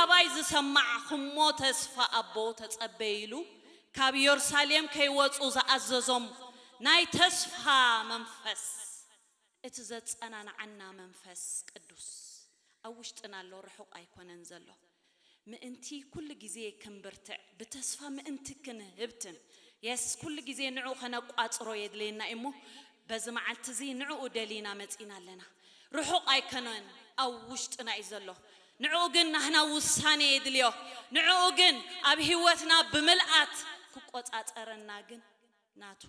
ኣባይ ዝሰማዕኹሞ ተስፋ ኣቦ ተጸበይሉ ካብ ኢየሩሳሌም ከይወጹ ዝኣዘዞም ናይ ተስፋ መንፈስ፣ እቲ ዘጸናንዓና መንፈስ ቅዱስ ኣብ ውሽጥና ኣሎ፣ ርሑቕ ኣይኮነን ዘሎ። ምእንቲ ኩሉ ግዜ ክንብርትዕ፣ ብተስፋ ምእንቲ ክንህብትም፣ የስ፣ ኩሉ ግዜ ንዕኡ ከነቋጽሮ የድልየና እዩ እሞ፣ በዚ መዓልቲ እዚ ንዕኡ ደሊና መጺና ኣለና። ርሑቕ ኣይኮነን፣ ኣብ ውሽጥና እዩ ዘሎ። ንዕኡ ግን ናህና ውሳኔ የድልዮ። ንዕኡ ግን ኣብ ህይወትና ብምልኣት ክቆጻጸረና ግን ናቱ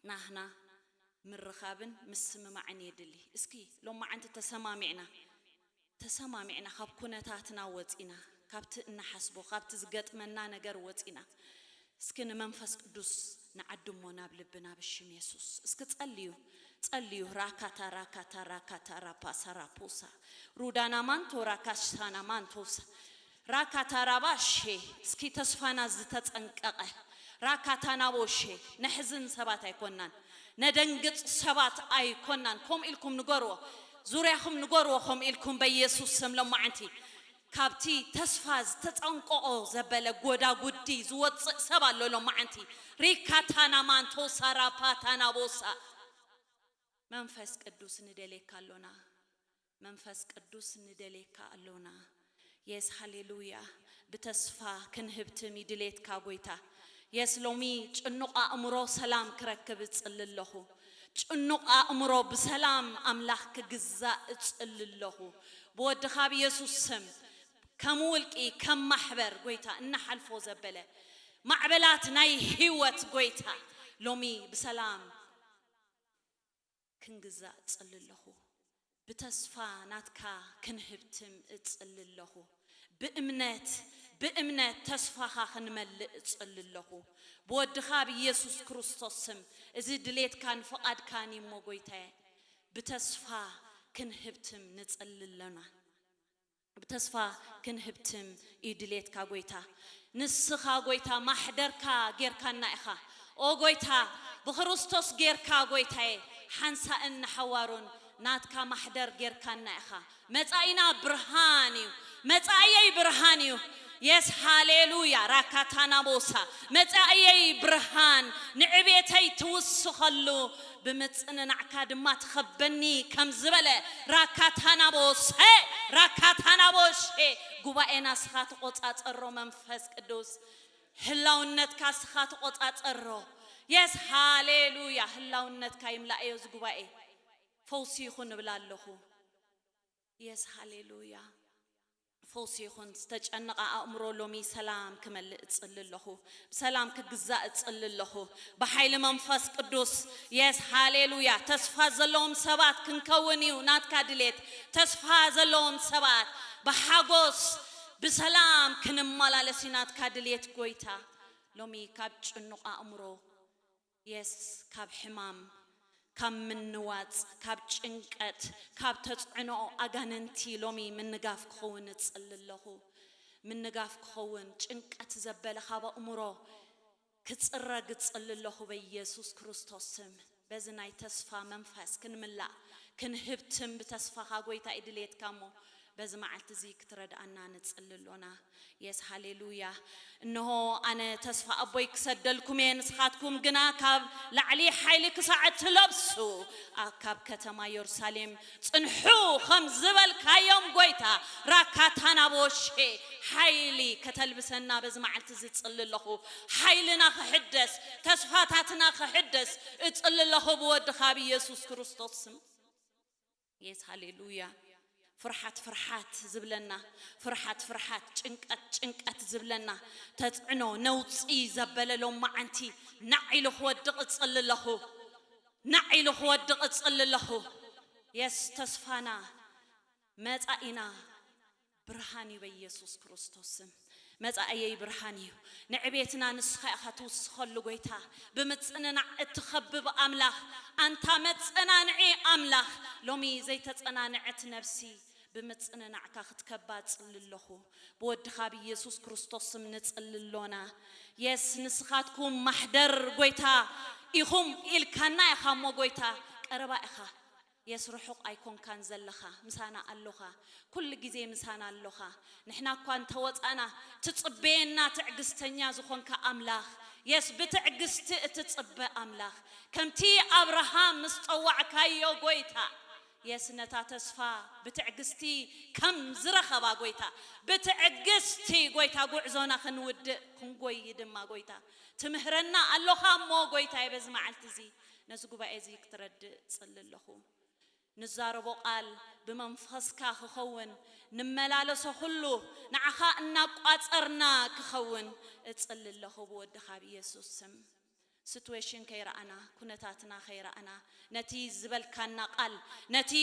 ናህና ምርኻብን ምስምማዕን የድሊ። እስኪ ሎማዓንቲ ተሰማሚዕና፣ ተሰማሚዕና ካብ ኩነታትና ወጺና፣ ካብቲ እንሓስቦ፣ ካብቲ ዝገጥመና ነገር ወጺና፣ እስኪ ንመንፈስ ቅዱስ ንዓድሞ ናብ ልብና ብሽም የሱስ። እስኪ ጸልዩ፣ ጸልዩ። ራካታ ራካታ ራካታ ራፓሳ ራፖሳ ሩዳና ማንቶ ራካሽታና ማንቶሳ ራካታ ራባሼ። እስኪ ተስፋና ዝተጸንቀቐ ራካታ ናቦሼ። ነሕዝን ሰባት ኣይኮናን፣ ነደንግጽ ሰባት ኣይኮናን። ከምኡ ኢልኩም ንገርዎ፣ ዙርያኹም ንገርዎ። ከምኡ ኢልኩም በኢየሱስ ስም ሎማዓንቲ ካብቲ ተስፋ ዝተጸንቀቖ ዘበለ ጎዳጉዲ ዝወጽእ ሰብ ኣሎ ሎማዓንቲ። ሪካታና ማንቶሳ ራፓታና ቦሳ። መንፈስ ቅዱስ ንደልየካ ኣሎና። መንፈስ ቅዱስ ንደልየካ ኣሎና። የስ፣ ሃሌሉያ። ብተስፋ ክንህብትም ይድልየትካ ጎይታ። የስ፣ ሎሚ ጭኑቕ ኣእምሮ ሰላም ክረክብ እጽሊ ኣለኹ። ጭኑቕ ኣእምሮ ብሰላም ኣምላኽ ክግዛእ እጽሊ ኣለኹ። ብወድኻ ብየሱስ ስም ከም ውልቂ፣ ከም ማሕበር ጎይታ እናሓልፎ ዘበለ ማዕበላት ናይ ህይወት ጎይታ ሎሚ ብሰላም ክንግዛእ እጽሊ ኣለኹ። ብተስፋ ናትካ ክንህብትም እጽሊ ኣለኹ። ብእምነት፣ ብእምነት ተስፋኻ ክንመልእ እጽሊ ኣለኹ። ብወድኻ ብኢየሱስ ክርስቶስ ስም እዚ ድሌትካን ፍቓድካን እዩ እሞ ጎይታየ፣ ብተስፋ ክንህብትም ንጽሊ ኣለና። ብተስፋ ክንህብትም እዩ ድሌትካ ጎይታ። ንስኻ ጎይታ ማሕደርካ ጌርካና ኢኻ። ኦ ጎይታ፣ ብክርስቶስ ጌርካ ጎይታዬ፣ ሓንሳእን ንሓዋሩን ናትካ ማሕደር ጌርካና ኢኻ። መጻኢና ብርሃን እዩ። መጻኢየይ ብርሃን እዩ። የስ፣ ሃሌሉያ። ራካታና ቦሳ። መጻኢየይ ብርሃን፣ ንዕቤተይ ትውስኸሉ፣ ብምጽንናዕካ ድማ ትኸበኒ ከም ዝበለ፣ ራካታና ቦሴ፣ ራካታና ቦሼ። ጉባኤና ስኻ ተቆጻጸሮ መንፈስ ቅዱስ። ህላውነትካ ስኻ ተቆጻጸሮ። የስ፣ ሃሌሉያ። ህላውነትካ ይምላእዮ እዚ ጉባኤ። ፈውሲ ይኹን እብል ኣለኹ። የስ፣ ሃሌሉያ። ፈውሲ ይኹን። ዝተጨነቐ ኣእምሮ ሎሚ ሰላም ክመልእ እጽሊ ኣለኹ። ብሰላም ክግዛእ እጽሊ ኣለኹ። ብሓይሊ መንፈስ ቅዱስ። የስ፣ ሃሌሉያ። ተስፋ ዘለዎም ሰባት ክንከውን እዩ ናትካ ድሌት። ተስፋ ዘለዎም ሰባት ብሓጎስ ብሰላም ክንመላለስ እዩ ናትካ ድሌት ጎይታ። ሎሚ ካብ ጭኑቕ ኣእምሮ፣ የስ፣ ካብ ሕማም፣ ካብ ምንዋጽ፣ ካብ ጭንቀት፣ ካብ ተጽዕኖ ኣጋንንቲ ሎሚ ምንጋፍ ክኸውን እጽሊ ኣለኹ። ምንጋፍ ክኸውን፣ ጭንቀት ዘበለ ካብ ኣእምሮ ክጽረግ እጽሊ ኣለኹ በኢየሱስ ክርስቶስ ስም። በዚ ናይ ተስፋ መንፈስ ክንምላእ፣ ክንህብትም ብተስፋኻ ጎይታ እዩ ድሌትካ እሞ፣ በዚ መዓልቲ እዚ ክትረድኣና ንጽሊ ኣሎና። የስ፣ ሃሌሉያ። እንሆ ኣነ ተስፋ ኣቦይ ክሰደልኩም እየ፣ ንስኻትኩም ግና ካብ ላዕሊ ሓይሊ ክሳዕ እትለብሱ፣ ኣ-፣ ካብ ከተማ የሩሳሌም ጽንሑ ከም ዝበልካዮም ጎይታ፣ ራካታናቦሼ፣ ሓይሊ ከተልብሰና በዚ መዓልቲ እዚ እጽሊ ኣለኹ። ሓይልና ክሕደስ፣ ተስፋታትና ክሕደስ እጽሊ ኣለኹ ብወድኻ ብኢየሱስ ክርስቶስ ስም። የስ፣ ሃሌሉያ። ፍርሓት ፍርሓት ዝብለና፣ ፍርሓት ፍርሓት፣ ጭንቀት ጭንቀት ዝብለና፣ ተጽዕኖ ነውጺ ዘበለ ሎማዓንቲ ናዕ ኢሉ ክወድቕ እጽሊ ኣለኹ። ናዕ ኢሉ ክወድቕ እጽሊ ኣለኹ። የስ፣ ተስፋና፣ መጻኢና ብርሃን እዩ በኢየሱስ ክርስቶስ ስም። መጻኢየይ ብርሃን እዩ። ንዕቤትና ንስኻ ኢኻ ትውስኸሉ ጎይታ። ብምጽንናዕ እትኸብብ ኣምላኽ፣ ኣንታ መጸናንዒ ኣምላኽ፣ ሎሚ ዘይተጸናንዐት ነፍሲ ብምጽንናዕካ ክትከባ እጽሊ ኣለኹ። ብወድኻ ብኢየሱስ ክርስቶስ ስም ንጽሊ ኣሎና። የስ፣ ንስኻትኩም ማሕደር ጎይታ ኢኹም ኢልካና ኢኻ እሞ ጎይታ ቀረባ ኢኻ። የስ ርሑቕ ኣይኮንካን ዘለኻ፣ ምሳና ኣሎኻ፣ ኩሉ ግዜ ምሳና ኣሎኻ። ንሕና እኳ እንተወጻና ትጽበየና ትዕግስተኛ ዝኾንካ ኣምላኽ፣ የስ ብትዕግስቲ እትጽበ ኣምላኽ፣ ከምቲ ኣብርሃም ምስ ጸዋዕካዮ ጎይታ፣ የስ ነታ ተስፋ ብትዕግስቲ ከም ዝረኸባ ጎይታ፣ ብትዕግስቲ ጎይታ ጉዕዞና ክንውድእ ክንጎይ ድማ ጎይታ ትምህረና ኣሎኻ እሞ ጎይታ በዚ መዓልቲ እዚ ነዚ ጉባኤ እዚ ክትረድእ ጽሊ ኣለኹ። ንዛረቦ ቃል ብመንፈስካ ክኸውን፣ ንመላለሶ ኩሉ ንዓኻ እናቋጸርና ክኸውን እጽሊ ኣለኹ ብወድኻ ብየሱስ ስም። ሲትዌሽን ከይረኣና፣ ኩነታትና ከይረኣና፣ ነቲ ዝበልካና ቃል፣ ነቲ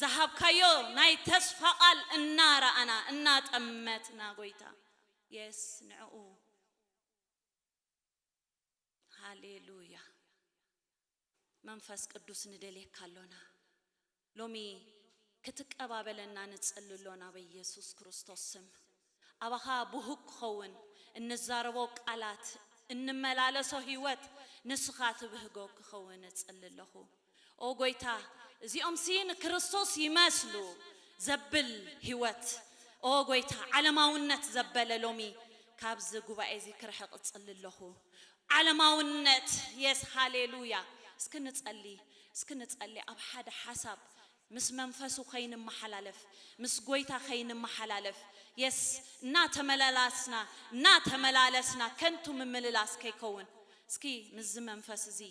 ዝሃብካዮ ናይ ተስፋ ቃል እናረኣና፣ እናጠመትና ጎይታ፣ የስ ንዕኡ ሃሌሉያ። መንፈስ ቅዱስ ንደልየካ ኣሎና። ሎሚ ክትቀባበለና ንጽሊ ኣሎና በኢየሱስ ክርስቶስ ስም። ኣባኻ ብሁግ ክኸውን፣ እንዛረቦ ቃላት፣ እንመላለሶ ህይወት ንስኻ ትብህጎ ክኸውን እጽሊ ኣለኹ። ኦ ጎይታ፣ እዚኦምሲ ንክርስቶስ ይመስሉ ዘብል ህይወት። ኦ ጎይታ፣ ዓለማውነት ዘበለ ሎሚ ካብዚ ጉባኤ እዚ ክርሕቕ እጽሊ ኣለኹ። ዓለማውነት፣ የስ፣ ሃሌሉያ። እስኪ ንጸሊ፣ እስኪ ንጸሊ። ኣብ ሓደ ሓሳብ ምስ መንፈሱ ከይንመሓላለፍ፣ ምስ ጎይታ ከይንመሓላለፍ፣ የስ፣ እናተመላላስና፣ እናተመላለስና ከንቱ ምምልላስ ከይከውን፣ እስኪ ምስዚ መንፈስ እዚ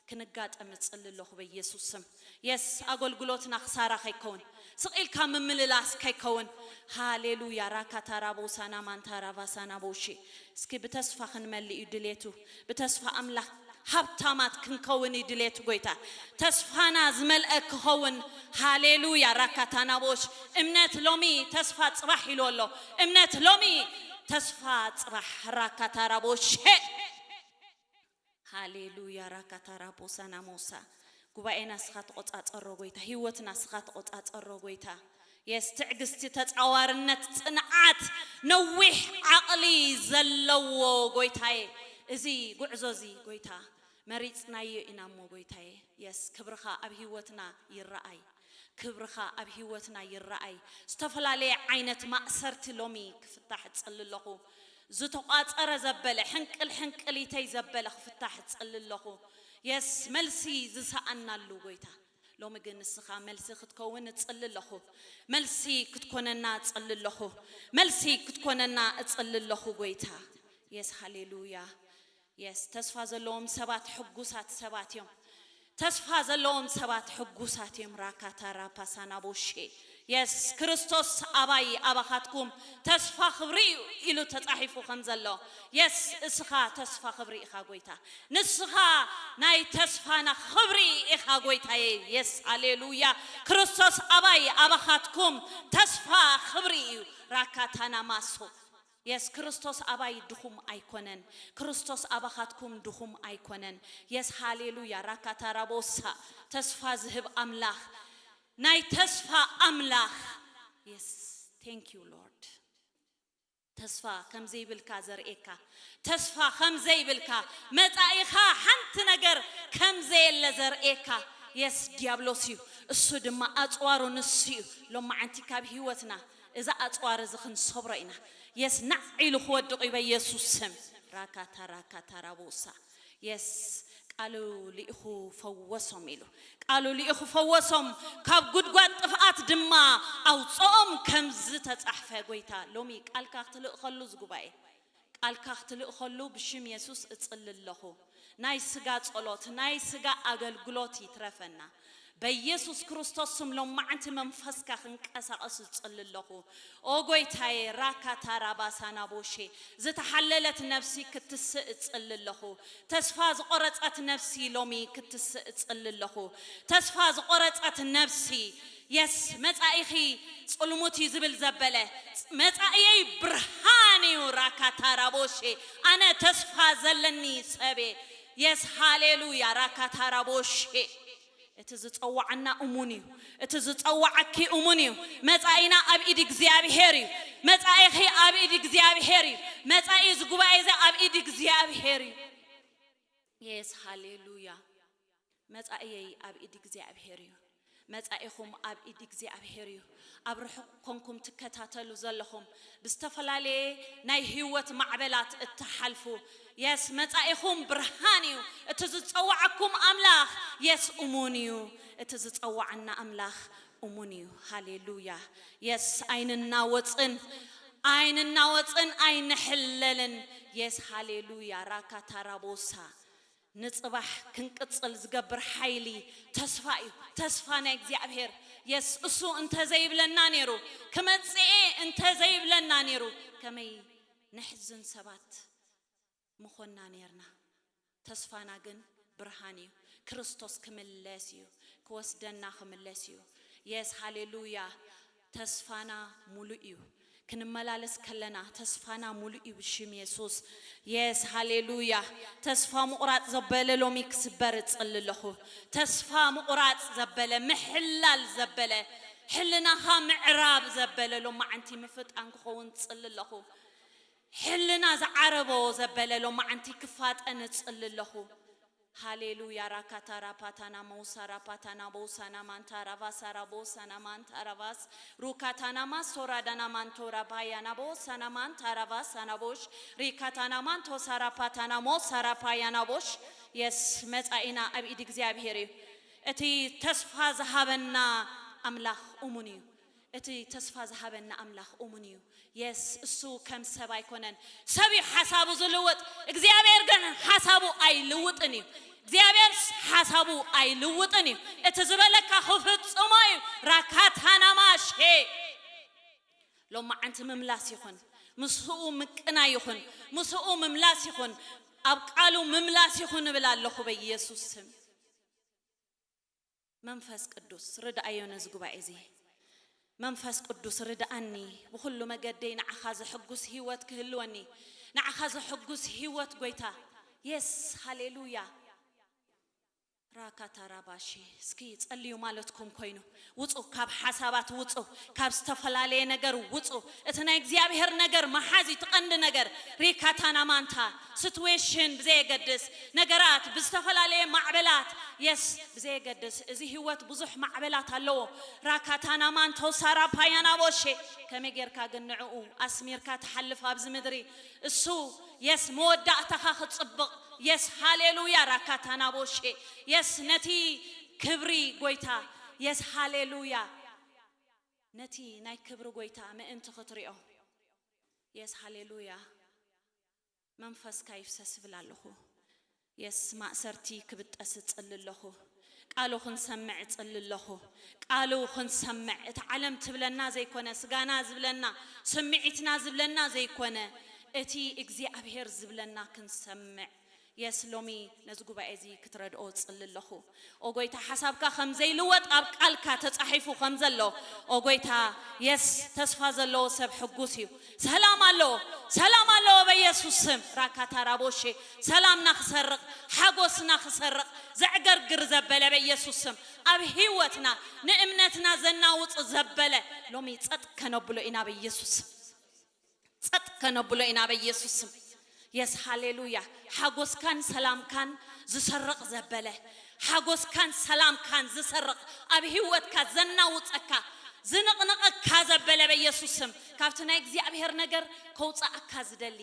ክንጋጠም እጽሊ ኣለኹ በኢየሱስ ስም። የስ፣ ኣገልግሎትና ክሳራ ከይከውን፣ ስቕ ኢልካ ምምልላስ ከይከውን። ሃሌሉያ። ራካታራቦ ሳና ማንታራቫ ሳና ቦሺ። እስኪ ብተስፋ ክንመልእ እዩ ድሌቱ። ብተስፋ ኣምላኽ ሃብታማት ክንከውን እዩ ድሌቱ ጎይታ። ተስፋና ዝመልአ ክኸውን። ሃሌሉያ። ራካታናቦሽ። እምነት ሎሚ ተስፋ ጽባሕ ኢሉ ኣሎ። እምነት ሎሚ ተስፋ ጽባሕ። ራካታራቦሽ። ሃሌሉያ። ራካታራቦ ሳና ሞሳ። ጉባኤና እስኻ ተቆጻጸሮ ጎይታ። ህይወትና እስኻ ተቆጻጸሮ ጎይታ። የስ፣ ትዕግስቲ፣ ተጻዋርነት፣ ጽንዓት፣ ነዊሕ ዓቕሊ ዘለዎ ጎይታዬ፣ እዚ ጉዕዞ እዚ ጎይታ መሪጽናዮ ኢና እሞ ጎይታዬ፣ የስ፣ ክብርኻ ኣብ ህይወትና ይረኣይ፣ ክብርኻ ኣብ ህይወትና ይረኣይ። ዝተፈላለየ ዓይነት ማእሰርቲ ሎሚ ክፍታሕ እጽሊ ኣለኹ። ዝተቋጸረ ዘበለ፣ ሕንቅል ሕንቅሊተይ ዘበለ ክፍታሕ እጽሊ ኣለኹ። የስ፣ መልሲ ዝሰኣናሉ ጎይታ። ሎሚ ግን ንስኻ መልሲ ክትከውን እጽሊ ኣለኹ። መልሲ ክትኮነና እጽሊ ኣለኹ። መልሲ ክትኮነና እጽሊ ኣለኹ ጎይታ። የስ፣ ሃሌሉያ። የስ፣ ተስፋ ዘለዎም ሰባት ሕጉሳት ሰባት እዮም። ተስፋ ዘለዎም ሰባት ሕጉሳት እዮም። ራካታ ራፓሳና ቦሼ። የስ፣ ክርስቶስ ኣባይ ኣባኻትኩም ተስፋ ክብሪ እዩ ኢሉ ተጻሒፉ ከም ዘሎ። የስ፣ እስኻ ተስፋ ክብሪ ኢኻ ጎይታ። ንስኻ ናይ ተስፋና ክብሪ ኢኻ ጎይታዬ። የስ፣ ሃሌሉያ። ክርስቶስ ኣባይ ኣባኻትኩም ተስፋ ክብሪ እዩ። ራካታና ማሶ። የስ፣ ክርስቶስ ኣባይ ድኹም ኣይኮነን። ክርስቶስ ኣባኻትኩም ድኹም ኣይኮነን። የስ፣ ሃሌሉያ። ራካታራቦሳ፣ ተስፋ ዝህብ ኣምላኽ፣ ናይ ተስፋ ኣምላኽ። የስ፣ thank you Lord። ተስፋ ከም ዘይብልካ ዘርእየካ፣ ተስፋ ከም ዘይብልካ፣ መጻኢኻ ሓንቲ ነገር ከም ዘየለ ዘርእየካ፣ የስ፣ ዲያብሎስ እዩ። እሱ ድማ ኣጽዋሩ ንሱ እዩ። ሎማዓንቲ ካብ ህይወትና እዛ ኣጽዋር እዚ ክንሰብሮ ኢና። የስ፣ ናዕ ኢሉ ክወድቕ እዩ በኢየሱስ ስም። ራካታ ራካታ ራቦሳ። የስ፣ ቃሉ ልኢኹ ፈወሶም ኢሉ። ቃሉ ልኢኹ ፈወሶም፣ ካብ ጉድጓድ ጥፍኣት ድማ ኣውፅኦም ከም ዝተጻሕፈ። ጎይታ፣ ሎሚ ቃልካ ክትልእኸሉ ዝጉባኤ፣ ቃልካ ክትልእኸሉ ብሽም የሱስ እጽሊ ኣለኹ። ናይ ስጋ ጸሎት፣ ናይ ስጋ ኣገልግሎት ይትረፈና። በኢየሱስ ክርስቶስ ስም ሎማዓንቲ መንፈስካ ክንቀሳቐስ እጽሊ ኣለኹ። ኦ ጎይታዬ፣ ራካታ ራባሳና ቦሼ፣ ዝተሓለለት ነፍሲ ክትስእ እጽሊ ኣለኹ። ተስፋ ዝቆረጸት ነፍሲ ሎሚ ክትስእ እጽሊ ኣለኹ። ተስፋ ዝቆረጸት ነፍሲ፣ የስ፣ መጻኢኺ ጽልሙት እዩ ዝብል ዘበለ፣ መጻኢየይ ብርሃን እዩ። ራካታ ራቦሼ፣ ኣነ ተስፋ ዘለኒ ሰቤ። የስ፣ ሃሌሉያ። ራካታ ራቦሼ፣ እቲ ዝጸዋዓና እሙን እዩ። እቲ ዝጸዋዓኪ እሙን እዩ። መጻኢና ኣብ ኢድ እግዚኣብሔር እዩ። መጻኢኺ ኣብ ኢድ እግዚኣብሔር እዩ። መጻኢ እዚ ጉባኤ እዚ ኣብ ኢድ እግዚኣብሔር እዩ። የስ፣ ሃሌሉያ። መጻኢየይ ኣብ ኢድ እግዚኣብሔር እዩ። መጻኢኹም ኣብ ኢድ እግዚኣብሔር እዩ። ኣብ ርሑቕ ኮንኩም ትከታተሉ ዘለኹም፣ ብዝተፈላለየ ናይ ህይወት ማዕበላት እትሓልፉ፣ የስ፣ መጻኢኹም ብርሃን እዩ። እቲ ዝጸዋዓኩም ኣምላኽ፣ የስ፣ እሙን እዩ። እቲ ዝጸዋዓና ኣምላኽ እሙን እዩ። ሃሌሉያ። የስ፣ ኣይንናወጽን፣ ኣይንናወጽን፣ ኣይንሕለልን። የስ፣ ሃሌሉያ። ራካ ታራቦሳ። ንጽባሕ ክንቅጽል ዝገብር ሓይሊ ተስፋ እዩ። ተስፋ ናይ እግዚኣብሔር። የስ፣ እሱ እንተ ዘይብለና ነይሩ፣ ክመጽኤ እንተ ዘይብለና ነይሩ፣ ከመይ ነሕዝን ሰባት ምኾንና ነይርና። ተስፋና ግን ብርሃን እዩ። ክርስቶስ ክምለስ እዩ። ክወስደና ክምለስ እዩ። የስ፣ ሃሌሉያ። ተስፋና ሙሉእ እዩ። ክንመላለስ ከለና ተስፋና ሙሉእ እዩ ብሽም የሱስ። የስ፣ ሃሌሉያ። ተስፋ ምቑራጽ ዘበለ ሎሚ ክስበር እጽሊ ኣለኹ። ተስፋ ምቑራጽ ዘበለ፣ ምሕላል ዘበለ፣ ሕልናኻ ምዕራብ ዘበለ ሎማዓንቲ ምፍጣን ክኸውን እጽሊ ኣለኹ። ሕልና ዝዓረቦ ዘበለ ሎማዓንቲ ክፋጠን እጽሊ ኣለኹ። ሃሌሉያ። ራካታ ራፓታና መውሳ ራፓታና ቦሳና ማንታ ራቫሳ ራቦሳና ማንታ ራቫስ ሩካታና ማሶራዳና ማንቶ ራፓያና ቦሳና ማንታ ራቫሳና ቦሽ ሪካታና ማንቶ ሳራፓታና ሞሳ ራፓያና ቦሽ። የስ፣ መጻኢና ኣብ ኢድ እግዚኣብሔር እዩ። እቲ ተስፋ ዝሃበና ኣምላኽ እሙን እዩ። እቲ ተስፋ ዝሃበና ኣምላኽ እሙን እዩ። የስ፣ እሱ ከም ሰብ ኣይኮነን። ሰብ እዩ ሓሳቡ ዝልውጥ፣ እግዚኣብሔር ግን ሓሳቡ ኣይልውጥን እዩ። እግዚኣብሔር ሓሳቡ ኣይልውጥን እዩ። እቲ ዝበለካ ክፍጽሞ እዩ። ራካታናማሼ። ሎማዓንቲ ምምላስ ይኹን፣ ምስኡ ምቅናይ ይኹን፣ ምስኡ ምምላስ ይኹን፣ ኣብ ቃሉ ምምላስ ይኹን እብል ኣለኹ በኢየሱስ ስም። መንፈስ ቅዱስ ርድኣዮ ነዚ ጉባኤ እዚ። መንፈስ ቅዱስ ርድኣኒ፣ ብኹሉ መገደይ ንዓኻ ዘሕጉስ ህይወት ክህልወኒ፣ ንዓኻ ዘሕጉስ ህይወት ጎይታ። የስ፣ ሃሌሉያ። ራካታ ራባሺ። እስኪ ጸልዩ ማለትኩም ኮይኑ፣ ውጹ፣ ካብ ሓሳባት ውጹ፣ ካብ ዝተፈላለየ ነገር ውጹ። እቲ ናይ እግዚኣብሔር ነገር መሓዝ እዩ እቲ ቀንዲ ነገር። ሪካታና ማንታ፣ ሲትዌሽን ብዘየገድስ፣ ነገራት ብዝተፈላለየ ማዕበላት፣ የስ፣ ብዘየገድስ፣ እዚ ህይወት ብዙሕ ማዕበላት ኣለዎ። ራካታና ማንቶ ሳራ ፓያና ቦሼ። ከመይ ጌርካ ግን ንዕኡ ኣስሚርካ ትሓልፍ ኣብዚ ምድሪ? እሱ፣ የስ፣ መወዳእታኻ ክጽብቕ፣ የስ፣ ሃሌሉያ። ራካታና ቦሼ። የስ፣ ነቲ ክብሪ ጎይታ፣ የስ፣ ሃሌሉያ። ነቲ ናይ ክብሪ ጎይታ ምእንቲ ክትሪኦ፣ የስ፣ ሃሌሉያ። መንፈስካ ይፍሰስ እብል ኣለኹ። የስ፣ ማእሰርቲ ክብጠስ እጽሊ ኣለኹ። ቃሉ ክንሰምዕ እጽሊ ኣለኹ። ቃሉ ክንሰምዕ፣ እቲ ዓለም ትብለና ዘይኮነ፣ ስጋና ዝብለና፣ ስምዒትና ዝብለና ዘይኮነ፣ እቲ እግዚኣብሔር ዝብለና ክንሰምዕ። የስ፣ ሎሚ ነዚ ጉባኤ እዚ ክትረድኦ እጽሊ ኣለኹ። ኦ ጎይታ፣ ሓሳብካ ከም ዘይልወጥ ኣብ ቃልካ ተጻሒፉ ከም ዘሎ፣ ኦ ጎይታ፣ የስ፣ ተስፋ ዘለዎ ሰብ ሕጉስ እዩ። ሰላም ኣለዎ፣ ሰላም ኣለዎ በኢየሱስ ስም። ራካታ ራቦሼ፣ ሰላምና ክሰርቕ፣ ሓጎስና ክሰርቕ፣ ዘዕገርግር ዘበለ በኢየሱስ ስም። ኣብ ህይወትና ንእምነትና ዘናውጽ ዘበለ፣ ሎሚ ጸጥ ከነብሎ ኢና በኢየሱስ ስም። ጸጥ ከነብሎ ኢና በኢየሱስ ስም። የስ፣ ሃሌሉያ። ሓጎስካን ሰላምካን ዝሰርቕ ዘበለ፣ ሓጎስካን ሰላምካን ዝሰርቕ፣ ኣብ ህይወትካ ዘናውጸካ፣ ዝንቕንቐካ ዘበለ በኢየሱስ ስም፣ ካብቲ ናይ እግዚኣብሔር ነገር ከውጽኣካ ዝደሊ፣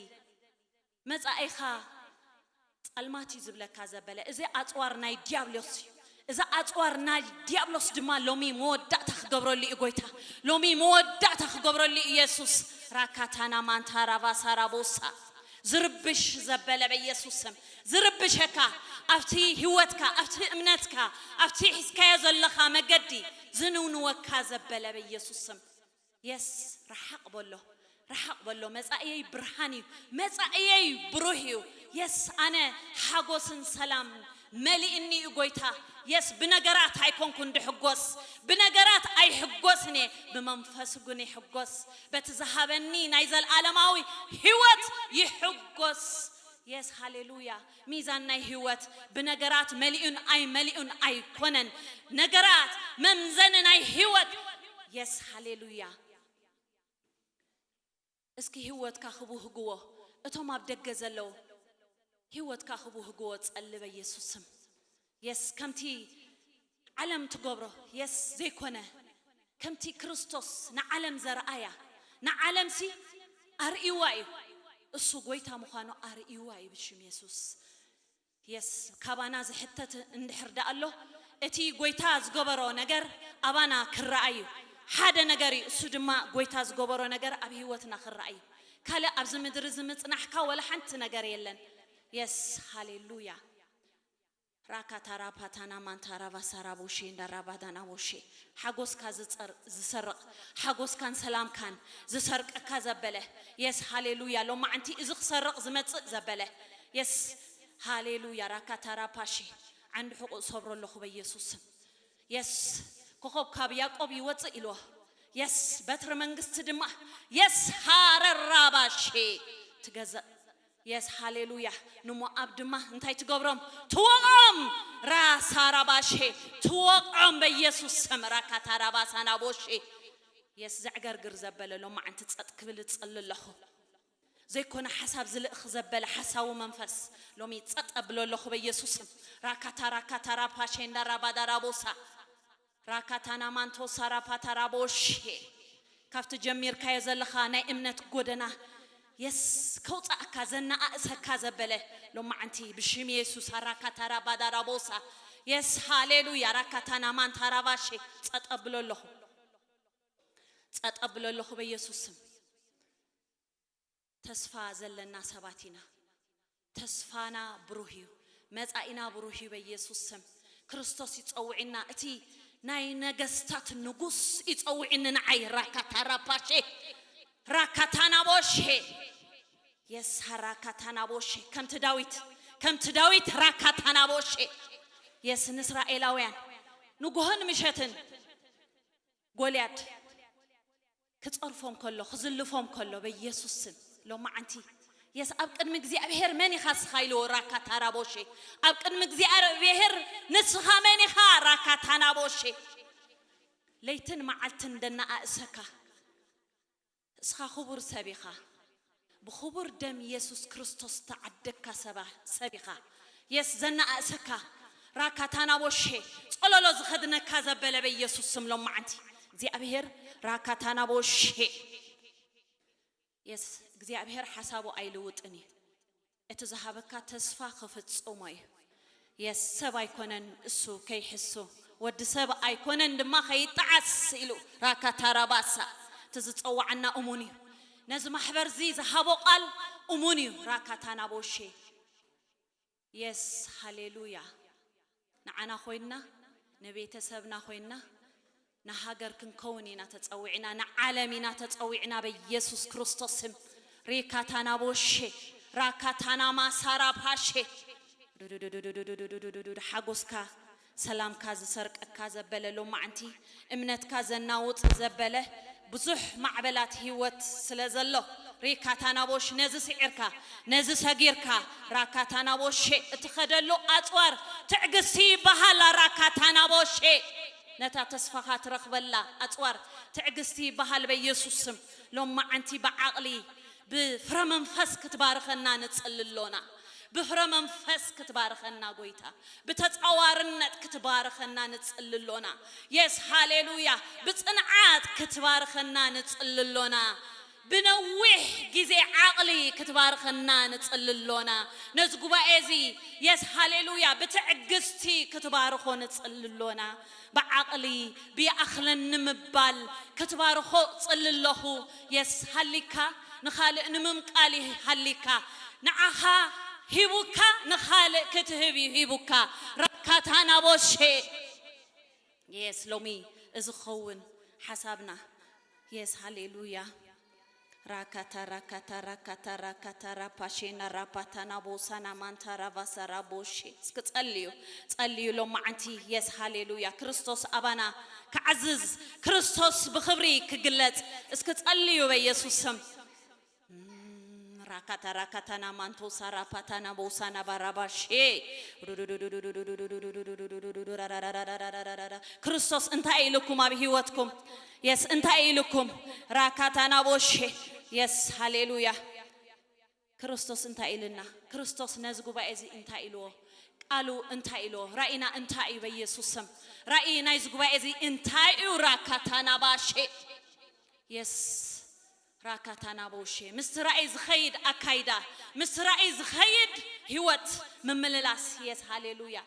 መጻኢኻ ጸልማት እዩ ዝብለካ ዘበለ፣ እዚ ኣጽዋር ናይ ዲያብሎስ እዩ። እዚ ኣጽዋር ናይ ዲያብሎስ ድማ ሎሚ መወዳእታ ክገብረሉ እዩ ጎይታ። ሎሚ መወዳእታ ክገብረሉ እዩ ኢየሱስ። ራካታና ማንታ ራቫሳ ራቦሳ። ዝርብሽ ዘበለ በኢየሱስ ስም። ዝርብሸካ፣ ኣብቲ ህይወትካ፣ ኣብቲ እምነትካ፣ ኣብቲ ሒዝካዮ ዘለኻ መገዲ ዝንውንወካ ዘበለ በኢየሱስ ስም። የስ፣ ርሓቕ በሎ፣ ርሓቕ በሎ። መጻእየይ ብርሃን እዩ፣ መጻእየይ ብሩህ እዩ። የስ፣ ኣነ ሓጎስን ሰላም መሊእኒ እዩ ጎይታ። የስ፣ ብነገራት ኣይኮንኩን ድሕጎስ፣ ብነገራት ኣይሕጎስን እየ፣ ብመንፈሱ ግን ይሕጎስ። በቲ ዝሃበኒ ናይ ዘልኣለማዊ ህይወት ይሕጎስ። የስ፣ ሃሌሉያ። ሚዛን ናይ ህይወት ብነገራት መሊኡን ኣይመሊኡን ኣይኮነን። ነገራት መምዘኒ ናይ ህይወት። የስ፣ ሃሌሉያ። እስኪ ህይወትካ ክብህግዎ፣ እቶም ኣብ ደገ ዘለዉ ህይወትካ ክብህግዎ ጸሊ በኢየሱስ ስም። የስ፣ ከምቲ ዓለም ትገብሮ የስ ዘይኮነ ከምቲ ክርስቶስ ንዓለም ዘርኣያ ንዓለምሲ ኣርእይዋ እዩ። እሱ ጎይታ ምዃኑ ኣርእይዋ እዩ ብሽም የሱስ። የስ ካባና ዝሕተት እንድሕር ደኣ ኣሎ እቲ ጎይታ ዝገበሮ ነገር ኣባና ክረኣይ እዩ። ሓደ ነገር እዩ፣ እሱ ድማ ጎይታ ዝገበሮ ነገር ኣብ ህይወትና ክረኣይ እዩ። ካልእ ኣብዚ ምድሪ እዚ ምጽናሕካ ወላ ሓንቲ ነገር የለን። የስ ሃሌሉያ። ራካታራ ፓታና ማንታራ ቫሳራ ቦሼ እንዳራ ባዳና ቦሼ ሓጎስካ ዝጸር- ዝሰርቕ ሓጎስካን ሰላምካን ዝሰርቀካ ዘበለ የስ ሃሌሉያ። ሎማዓንቲ እዚ ክሰርቕ ዝመጽእ ዘበለ የስ ሃሌሉያ። ራካታራ ፓሼ ዓንዲ ሕቑ ሰብሮ ኣለኹ በኢየሱስ ስም። የስ ኮኸብ ካብ ያዕቆብ ይወጽእ ኢልዎ። የስ በትሪ መንግስቲ ድማ የስ ሃረራባሼ ትገዘእ። የስ ሃሌሉያ። ንሞኣብ ድማ እንታይ ትገብሮም? ትወቕዖም። ራሳራባሼ ትወቕዖም በኢየሱስ ስም። ራካታራባሳናቦሼ የስ ዘዕገርግር ዘበለ ሎማዓንቲ ጸጥ ክብል እጽሊ ኣለኹ። ዘይኮነ ሓሳብ ዝልእኽ ዘበለ ሓሳዊ መንፈስ ሎሚ ጸጥ ኣብሎ ኣለኹ በኢየሱስ ስም። ራካታ ራካታ ራፓሼ እንዳ ራባዳ ራቦሳ ራካታና ማንቶሳ ራፓታ ራቦሼ ካብቲ ጀሚርካዮ ዘለኻ ናይ እምነት ጎደና የስ ከውፃእካ ዘነኣእሰካ ዘበለ ሎማዓንቲ ብሽም የሱስ ራካታ ራባዳ ራቦሳ የስ ሃሌሉያ። ራካታና ማንታ ራባሼ ጸጥ ኣብሎ ኣለኹ ጸጥ ኣብሎ ኣለኹ በኢየሱስ ስም። ተስፋ ዘለና ሰባት ኢና። ተስፋና ብሩህ እዩ። መጻኢና ብሩህ እዩ በኢየሱስ ስም። ክርስቶስ ይጸውዕና። እቲ ናይ ነገስታት ንጉስ ይጸውዕኒ ንዓይ። ራካታ ራፓሼ ራካታናቦሼ የስ ራካታናቦሼ ከምቲ ዳዊት ከምቲ ዳዊት ራካታናቦሼ የስ ንእስራኤላውያን ንጉሆን ምሸትን ጎልያድ ክጸርፎም ከሎ ክዝልፎም ከሎ በኢየሱስ ስም ሎማዓንቲ የስ ኣብ ቅድሚ እግዚኣብሔር መን ኢኻ እስኻ ኢልዎ ራካ ታራቦሼ ኣብ ቅድሚ እግዚኣብሔር ንስኻ መን ኢኻ ራካ ታናቦሼ ለይትን መዓልትን ደናኣእሰካ እስኻ ክቡር ሰብ ኢኻ ብኽቡር ደም የሱስ ክርስቶስ ተዓደግካ ሰባ ሰብ ኢኻ የስ ዘናኣእሰካ ራካ ታናቦሼ ጸሎሎ ዝኸድነካ ዘበለ በኢየሱስ ስም ሎማዓንቲ እግዚኣብሔር ራካ ታናቦሼ የስ እግዚኣብሔር ሓሳቡ ኣይልውጥን እዩ እቲ ዝሃበካ ተስፋ ክፍጽሞ እዩ የስ ሰብ ኣይኮነን እሱ ከይሕሱ ወዲ ሰብ ኣይኮነን ድማ ከይጠዓስ ኢሉ ራካ ታራባሳ እቲ ዝጸዋዓና እሙን እዩ ነዚ ማሕበር እዚ ዝሃቦ ቃል እሙን እዩ ራካ ታናቦሼ የስ ሃሌሉያ ንዓና ኮይንና ንቤተሰብና ኮይንና ንሃገር ክንከውን ኢና ተጸዊዕና ንዓለም ኢና ተጸዊዕና በኢየሱስ ክርስቶስም ሪካታና ቦሼ ራካታና ማሳራ ፓሼ ሓጎስካ ሰላምካ ዝሰርቀካ ዘበለ ሎማዕንቲ እምነትካ ዘናውጽ ዘበለ ብዙሕ ማዕበላት ህይወት ስለ ዘሎ ሪካታናቦሽ ነዚ ስዒርካ ነዚ ሰጊርካ ራካታናቦሼ እትኸደሉ ኣጽዋር ትዕግስቲ ይበሃል ራካታናቦሼ ነታ ተስፋኻ ትረኽበላ ኣጽዋር ትዕግስቲ ይበሃል በኢየሱስ ስም ሎማዓንቲ ብዓቕሊ ብፍረ መንፈስ ክትባርኸና ንጽሊ ኣሎና ብፍረ መንፈስ ክትባርኸና ጎይታ ብተጻዋርነት ክትባርኸና ንጽሊ ኣሎና የስ ሃሌሉያ ብጽንዓት ክትባርኸና ንጽሊ ኣሎና ብነዊሕ ግዜ ዓቕሊ ክትባርኸና ንጽሊ ኣሎና ነዚ ጉባኤ እዚ የስ ሃሌሉያ ብትዕግስቲ ክትባርኾ ንጽሊ ኣሎና ብዓቕሊ ብይኣኽለኒ ምባል ክትባርኾ ጽሊ ኣለኹ የስ ሃሊካ ንኻልእ ንምምቃል ሃሊካ ንዓኻ ሂቡካ ንኻልእ ክትህብ እዩ ሂቡካ ራካታናቦሼ የስ ሎሚ እዚ ክኸውን ሓሳብና የስ ሃሌሉያ ራካታ ራካታ ራካታ ራካታ ራፓሼና ራፓታና ቦሳና ማንታ ራቫሳ ራቦሼ እስኪ ጸልዩ ጸልዩ ሎማዓንቲ የስ ሃሌሉያ ክርስቶስ ኣባና ክዓዝዝ ክርስቶስ ብኽብሪ ክግለጽ እስኪ ጸልዩ በኢየሱስ ስም ራካታ ራካታና ማንቶሳ ራፓታና ቦሳና ባራባሼ ክርስቶስ እንታይ ኢልኩም ኣብ ህይወትኩም የስ እንታይ ኢልኩም ራካታና ቦሼ የስ ሃሌሉያ ክርስቶስ እንታይ ኢልና ክርስቶስ ነዚ ጉባኤ እዚ እንታይ ኢልዎ ቃሉ እንታይ ኢሎ? ራእይና እንታይ እዩ? በኢየሱስ ስም ራእይ ናይዚ ጉባኤ እዚ እንታይ እዩ? ራካታናባሼ የስ ራካታናቦሼ ምስቲ ራእይ ዝኸይድ ኣካይዳ፣ ምስቲ ራእይ ዝኸይድ ህይወት ምምልላስ። የስ ሃሌሉያ።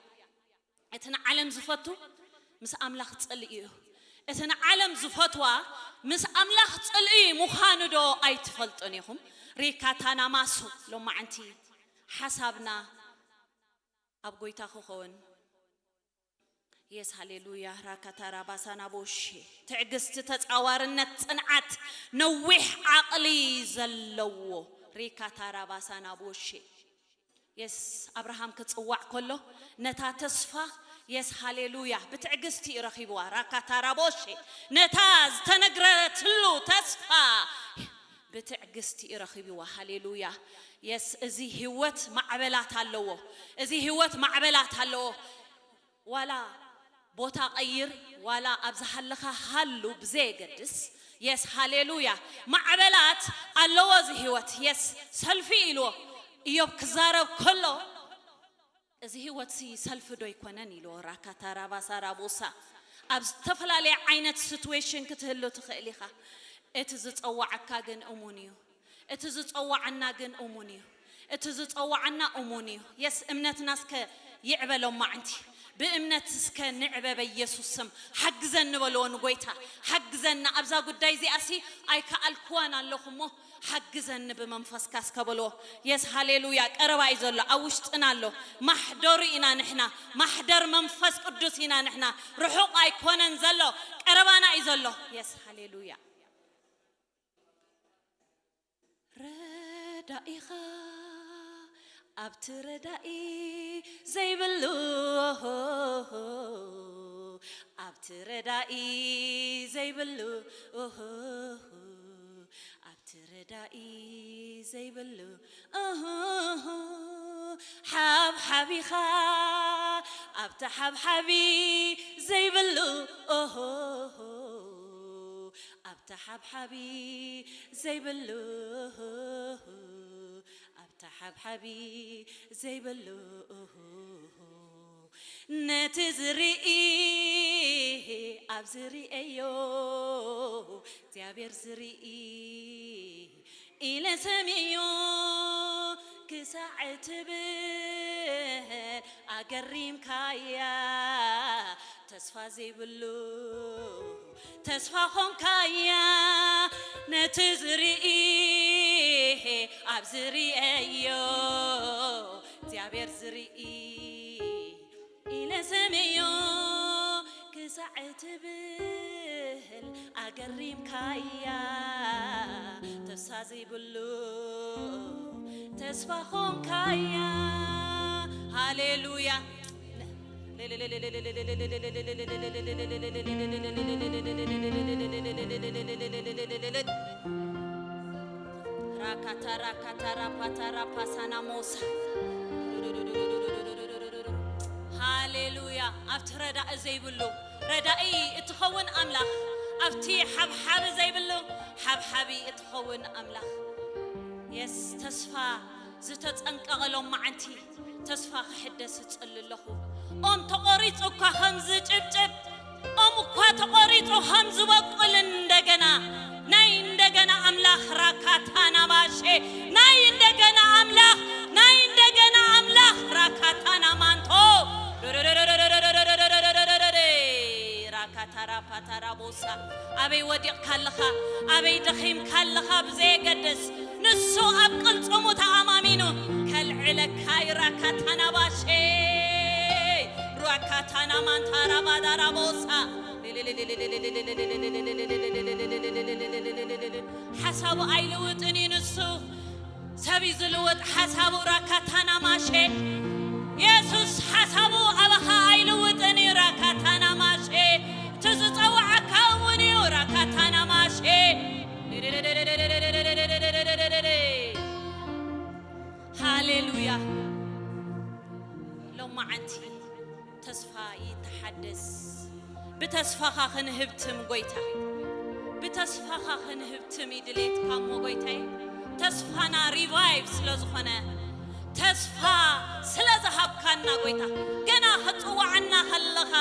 እቲ ንዓለም ዝፈቱ ምስ ኣምላኽ ጽልኢ እዩ። እቲ ንዓለም ዝፈትዋ ምስ ኣምላኽ ጽልኢ ምዃኑ ዶ ኣይትፈልጡን ኢኹም? ሪካታናማሱ ሎማዓንቲ ሓሳብና ኣብ ጎይታ ክኸውን። የስ ሃሌሉያ። ራካታራ ባሳና ቦሼ ትዕግስቲ፣ ተጻዋርነት፣ ጽንዓት፣ ነዊሕ ዓቕሊ ዘለዎ ሪካታራ ባሳና ቦሼ። የስ ኣብርሃም ክጽዋዕ ከሎ ነታ ተስፋ የስ ሃሌሉያ ብትዕግስቲ እዩ ረኺብዋ። ራካታራ ቦሼ ነታ ዝተነግረትሉ ተስፋ ብትዕግስቲ እዩ ረኺብዋ። ሃሌሉያ። የስ እዚ ህይወት ማዕበላት ኣለዎ። እዚ ህይወት ማዕበላት ኣለዎ። ዋላ ቦታ ቀይር፣ ዋላ ኣብ ዝሃለኻ ሃሉ ብዘየገድስ። የስ ሃሌሉያ። ማዕበላት ኣለዎ እዚ ህይወት። የስ ሰልፊ ኢልዎ እዮብ ክዛረብ ከሎ እዚ ህይወትሲ ሰልፊ ዶ ኣይኮነን ኢልዎ። ራካታራባሳራቦሳ ኣብ ዝተፈላለየ ዓይነት ሲትዌሽን ክትህሉ ትኽእል ኢኻ። እቲ ዝጸዋዓካ ግን እሙን እዩ። እቲ ዝጸዋዓና ግን እሙን እዩ። እቲ ዝጸዋዓና እሙን እዩ። የስ እምነትና እስከ ይዕበ ሎማዓንቲ። ብእምነት እስከ ንዕበ በኢየሱስ ስም። ሓግዘኒ በልዎ ንጎይታ። ሓግዘና ኣብዛ ጉዳይ እዚኣሲ ኣይከኣልክዋን ኣለኹ እሞ ሓግዘኒ ብመንፈስካ እስከ በልዎ። የስ ሃሌሉያ። ቀረባ እዩ ዘሎ፣ ኣብ ውሽጥና ኣሎ። ማሕደሩ ኢና ንሕና። ማሕደር መንፈስ ቅዱስ ኢና ንሕና። ርሑቕ ኣይኮነን ዘሎ፣ ቀረባና እዩ ዘሎ። የስ ሃሌሉያ። ረዳኢኻ ኣብቲ ረዳኢ ዘይብሉ፣ ኣብቲ ረዳኢ ዘይብሉ፣ ኣብቲ ረዳኢ ዘይብሉ፣ ሓብሓቢኻ ኣብቲ ሓብሓቢ ዘይብሉ፣ ኣብቲ ሓብሓቢ ዘይብሉ፣ ኣብቲ ሓብሓቢ ዘይብሉ፣ ነቲ ዝርኢ ኣብ ዝርእዮ እግዚኣብሔር ዝርኢ ኢለ ሰሚዮ ክሳዕ ትብል ኣገሪምካያ። ተስፋ ዘይብሉ ተስፋ ኾንካያ። ነቲ ዝርኢ ኣብ ዝርእዮ እግዚኣብሔር ዝርኢ ኢለ ሰምዮ ክሳዕ ትብል ኣገሪምካያ። ተስፋ ዘይብሉ ተስፋ ኾንካያ። ሃሌሉያ። ራካታ ራካታ ራፓታ ራፓሳና ሞሳ። ሃሌሉያ። ኣብቲ ረዳኢ ዘይብሉ ረዳኢ እትኸውን ኣምላኽ፣ ኣብቲ ሓብሓቢ ዘይብሉ ሓብሓቢ እትኸውን ኣምላኽ። የስ ተስፋ ዝተጸንቀቐሎም መዓንቲ ተስፋ ክሕደስ እጽሊ ኣለኹ። ኦም ተቖሪጹ እኳ ከም ዝጭብጭብ፣ ኦም እኳ ተቖሪጹ ከም ዝበቁል እንደገና፣ ናይ እንደገና ኣምላኽ ራካታና ባሼ፣ ናይ እንደገና ኣምላኽ፣ ናይ እንደገና ኣምላኽ ራካታና ማንቶ ራካታራ ፓታራ ቦሳ። ኣበይ ወዲቕካ ኣለኻ? ኣበይ ደኺምካ ኣለኻ? ብዘየገድስ ንሱ ኣብ ቅልጽሙ ተኣማሚኑ ከልዕለካ እዩ። ራካታና ባሼ ራካታና ማንታራ ባዳራ ቦሳ። ሓሳቡ ኣይልውጥን እዩ ንሱ። ሰብ እዩ ዝልውጥ ሓሳቡ። ራካታና ማሼ የሱስ ሓሳቡ ኣባኻ ኣይልውጥን እዩ። ራካታና ማሼ እቲ ዝጸውዓካ እውን እዩ። ራካታና ማሼ ሃሌሉያ። ሎማዓንቲ ተስፋ ይተሓደስ። ብተስፋኻ ክንህብትም ጎይታ፣ ብተስፋኻ ክንህብትም እዩ ድሌትካ እሞ ጎይታይ፣ ተስፋና ሪቫይቭ ስለ ዝኾነ፣ ተስፋ ስለ ዝሃብካና ጎይታ፣ ገና ክጽዋዓና ከለኻ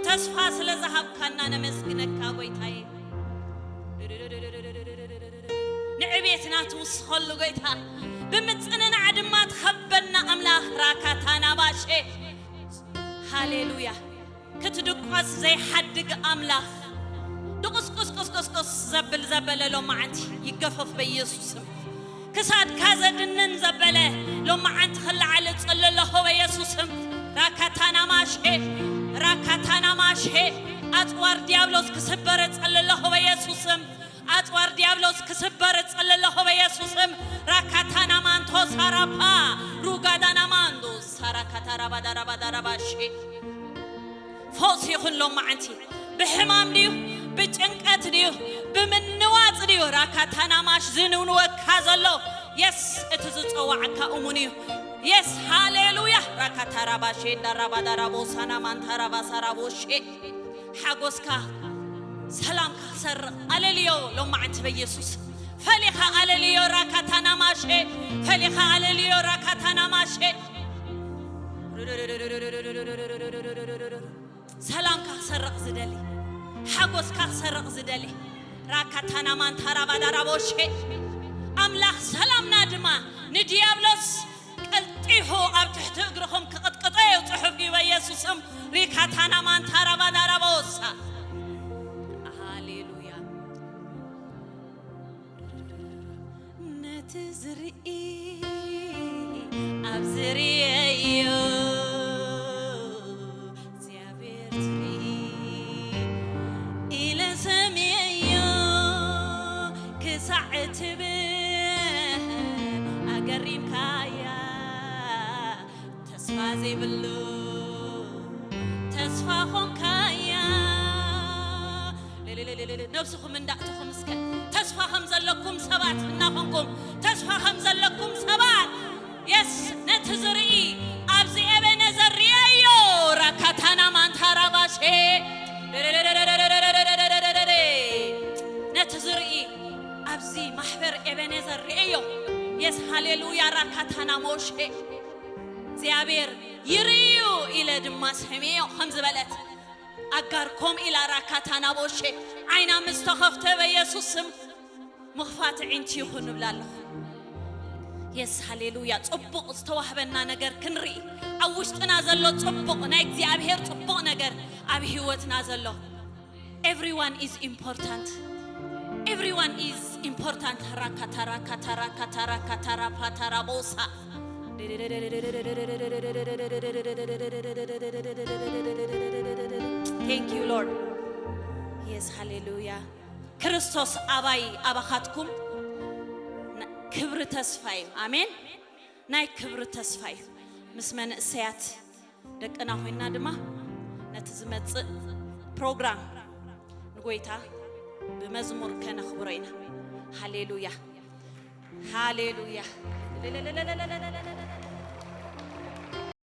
ተስፋ ስለ ዝሃብካና ነመስግነካ ጎይታየ። ንዕቤትና ትውስኸሉ ጎይታ፣ ብምጽንናዕ ድማ ትኸበና ኣምላኽ ራካታና ባሼ። ሃሌሉያ። ክትድቆስ ዘይሓድግ ኣምላኽ፣ ድቁስቁስቁስቁስቁስ ዘብል ዘበለ ሎማዓንቲ ይገፈፍ በኢየሱስም። ክሳድካ ዘድንን ዘበለ ሎማዓንቲ ክለዓል እጽሊ ኣለኹ በኢየሱስም። ራካታና ማሼ፣ ራካታና ማሼ። ኣጽዋር ዲያብሎስ ክስበር እጽሊ ኣለኹ በኢየሱስም። ኣጽዋር ዲያብሎስ ክስበር እጽሊ ኣለኹ በኢየሱስም። ራካታና ማንቶ ሳራፓ ሩጋዳና ማንዶ ሳራካታራባዳራባዳራባሼ። ፈውሲ ይኹን ሎማዓንቲ። ብሕማም ድዩ? ብጭንቀት ድዩ? ብምንዋጽ ድዩ? ራካታና ማሽ ዝንውንወካ ዘሎ የስ፣ እቲ ዝጸዋዕካ እሙን እዩ። የስ፣ ሃሌሉያ። ራካታራባሼ እንዳራባዳራቦ ሳናማንታራባሳራቦሼ። ሓጎስካ ሰላምካ ክሰርቕ ኣለልዮ ሎማዓንቲ በኢየሱስ። ፈሊኻ ኣለልዮ ራካታና ማሼ። ፈሊኻ ኣለልዮ ራካታና ማሼ። ሰላምካ ክሰርቕ ዝደሊ፣ ሓጎስካ ክሰርቕ ዝደሊ ራካታና ማንታራባዳራቦሼ። ኣምላኽ ሰላምና ድማ ንዲያብሎስ ቀልጢፉ ኣብ ትሕቲ እግርኹም ክቕጥቅጦ እዩ ጽሑፍ እዩ በኢየሱስም። ሪካታና ማንታራባዳራቦሳ። ሃሌሉያ። ነቲ ዝርኢ ኣብ ዝርእዮ እግዚኣብሔር ትርኢ ኢለ ሰምየዮ ክሳዕ ትብል ኣገሪምካያ። ተስፋ ዘይብሉ ተስፋ ኾንካያ። ልልልልልል፣ ነብስኹም እንዳእተኹም እስከ ተስፋ ከም ዘለኩም ሰባት እናኾንኩም፣ ተስፋ ከም ዘለኩም ሰባት፣ የስ፣ ነቲ ዝርኢ ኣብዚ ኤቤኔዘር ርእየዮ። ራካታና ማንታራባሼ። ነቲ ዝርኢ ኣብዚ ማሕበር ኤቤኔዘር ርእየዮ። የስ፣ ሃሌሉያ። ራካታና ሞሼ። እግዚኣብሔር ይርእዩ ኢለ ድማ ሰምየዮ ከም ዝበለት ኣጋር ኮም ኢላ ራካታና ቦሼ ዓይና ምስ ተኸፍተ በኢየሱስ ስም ምኽፋት ዒንቲ ይኹን እብላ ኣለኹ። የስ፣ ሃሌሉያ። ጽቡቕ ዝተዋህበና ነገር ክንርኢ፣ ኣብ ውሽጥና ዘሎ ጽቡቕ ናይ እግዚኣብሔር ጽቡቕ ነገር ኣብ ህይወትና ዘሎ። Everyone is important. Everyone is important. ራካታ ራካታ ራካታ ራካታ ራፓታ ራቦሳ። Thank you, Lord. Yes, ሃሌሉያ። ክርስቶስ ኣባይ ኣባኻትኩም ና-፣ ክብሪ ተስፋ እዩ። ኣሜን። ናይ ክብሪ ተስፋ እዩ። ምስ መንእሰያት ደቅና ኮይንና ድማ ነቲ ዝመጽእ ፕሮግራም ንጎይታ ብመዝሙር ከነኽብሮ ኢና። ሃሌሉያ፣ ሃሌሉያ።